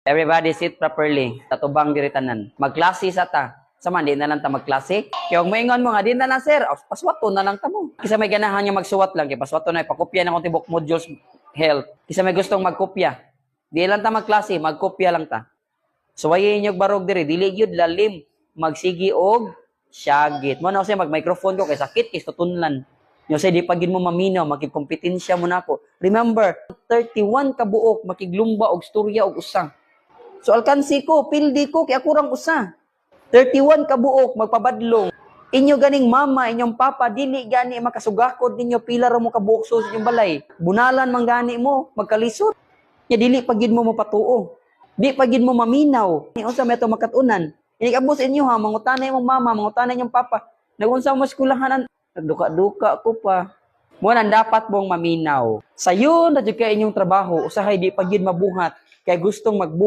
Everybody sit properly. Tatubang diri tanan. Magklase sa ta. Sama, di na lang ta magklase. Kaya kung moingon mo nga, di na lang, sir. Oh, paswato na lang ta mo. Kisa may ganahan nga magsuwat lang. Kaya paswato na, ipakopya na kong tibok modules health. Kisa may gustong magkopya. Di lang ta magklase, magkopya lang ta. Suwayin niyo barog diri, dili gyud lalim magsigi og syagit. Mo na kasi mag-microphone ko kay sakit kay tutunlan. Nyo say di pa gid mo maminaw, makigkompetensya mo nako. Remember, 31 ka buok makiglumba og storya og usa. So alkansi ko, pildi ko kay ako rang usa. 31 ka buok magpabadlong. Inyo ganing mama, inyong papa, dili gani makasugakod ninyo pila ra mo kabuok sa inyong balay. Bunalan man gani mo, magkalisod. Nya dili pa gid mo mapatuo. Di pa gid mo maminaw. Ni unsa may ato makatunan. Inig-abot sa inyo ha, mangutana imong mama, mangutana inyong papa. Nagunsa mo eskwelahanan, nagduka-duka ko pa. Mo nang dapat mong maminaw. Sayon na jud kay inyong trabaho, usahay di pa gid mabuhat kay gustong magbuhat.